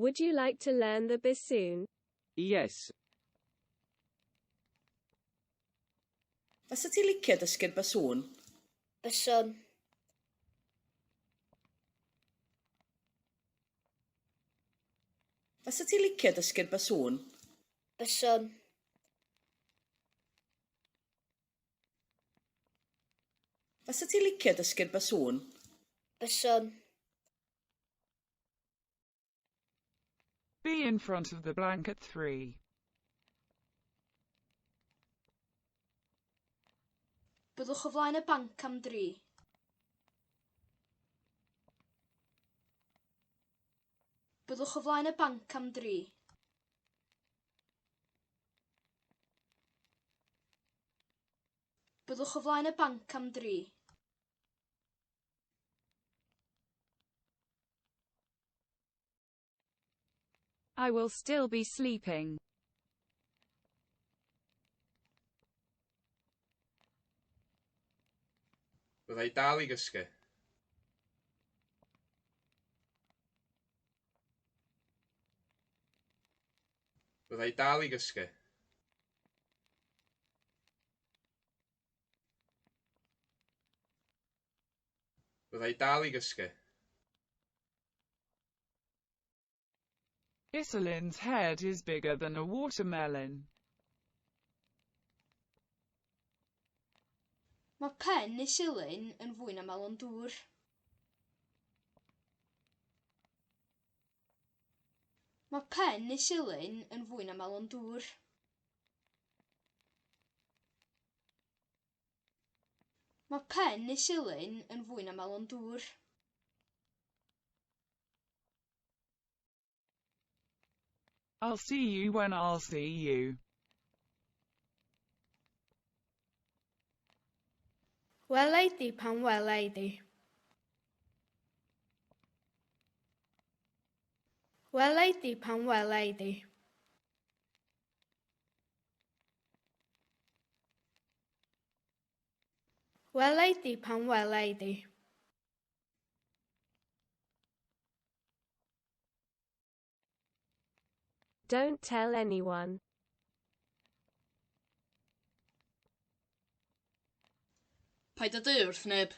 Would you like to learn the bassoon? Yes. Fasa ti licio dysgu'r basŵn? Byswn. Fasa ti licio dysgu'r basŵn? Byswn. Fasa ti licio dysgu'r basŵn? Byswn. Be in front of the blank at 3. Byddwch o flaen y banc am dri. Byddwch o flaen y banc am dri. Byddwch o flaen y banc am dri. I will still be sleeping. Fydda i dal i gysgu. Fydda i dal i gysgu. Fydda i dal i gysgu. Iselin's head is bigger than a watermelon. Mae pen Iselin yn fwy na melon dŵr. Mae pen Iselin yn fwy na melon dŵr. Mae pen Iselin yn fwy na melon dŵr. I'll see you when I'll see you. Wela i di pan wela i di. Wela i di pan wela i di. Wela i di pan wela i di. Don't tell anyone. Paid â dweud wrth neb.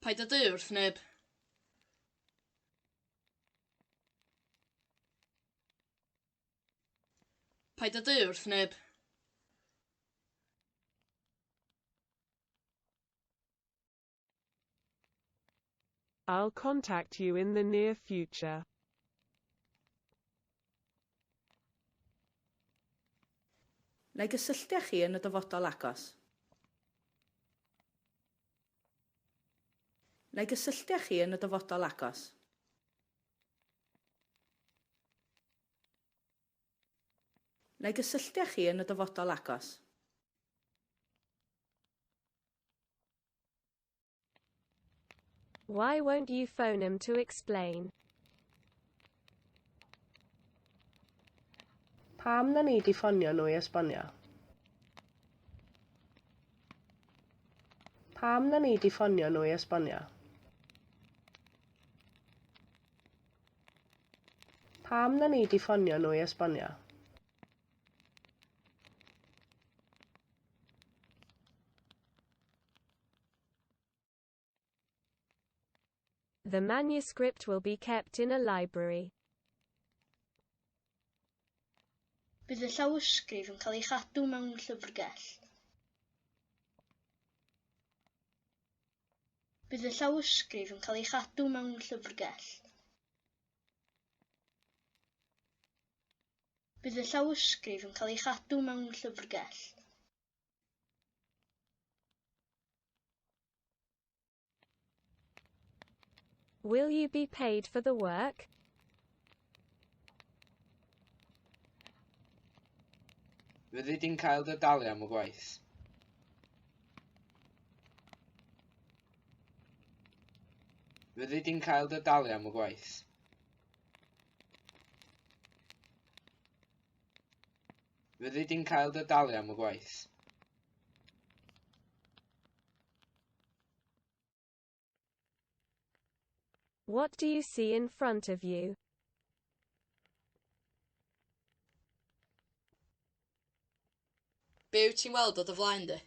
Paid â dweud wrth neb. Paid â dweud wrth neb. I'll contact you in the near future. Na i gysylltu â chi yn y dyfodol agos. Na i gysylltu â chi yn y dyfodol agos. Na i gysylltu â chi yn y dyfodol agos. Why won't you phone him to explain? Pam na nei di ffonio nhw i esbonio? Pam na nei di ffonio nhw i esbonio? Pam na nei di ffonio nhw i esbonio? The manuscript will be kept in a library. Bydd y llawysgrif yn cael ei chadw mewn llyfrgell. Bydd y llawysgrif yn cael ei chadw mewn llyfrgell. Bydd y llawysgrif yn cael ei chadw mewn llyfrgell. Will you be paid for the work? Fyddi di'n cael dy dalu am y gwaith? Fyddi di'n cael dy dalu am y gwaith? Fyddi di'n cael dy dalu am y gwaith? What do you see in front of you? Be wyt ti'n weld o dy flaen di?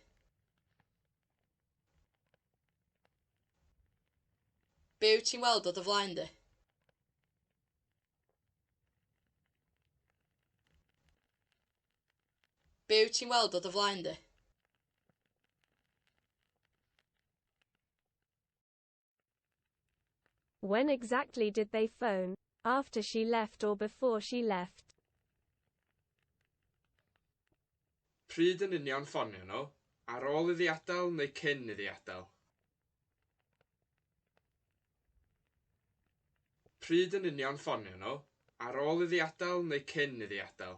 Be wyt ti'n weld o dy flaen di? Be wyt ti'n weld o dy flaen di? When exactly did they phone? After she left or before she left? Pryd yn union ffonio nhw? Ar ôl iddi adael neu cyn iddi adael? Pryd yn union ffonio nhw? Ar ôl iddi adael neu cyn iddi adael?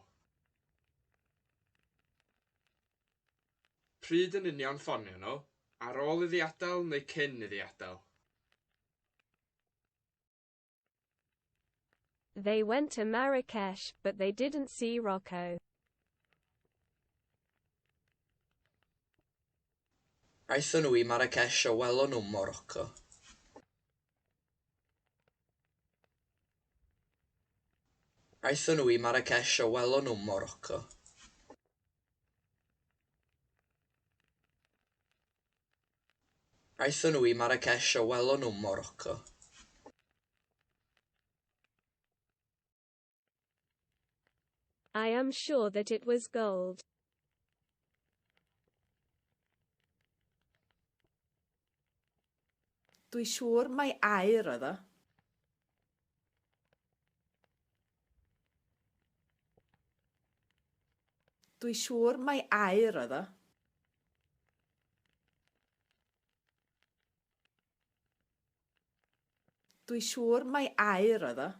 Pryd yn union ffonio nhw? Ar ôl iddi adael neu cyn iddi adael? They went to Marrakesh, but they didn't see Rocco. Aethon nhw i Marrakesh a welon nhw'm Morocco. Aethon nhw i Marrakesh a welon nhw'm Morocco. Aethon nhw i Marrakesh a welon nhw'm Morocco. I am sure that it was gold. Dwi siŵr mai aur oedd o. Dwi siŵr mai aur oedd o. Dwi siŵr mai aur oedd o.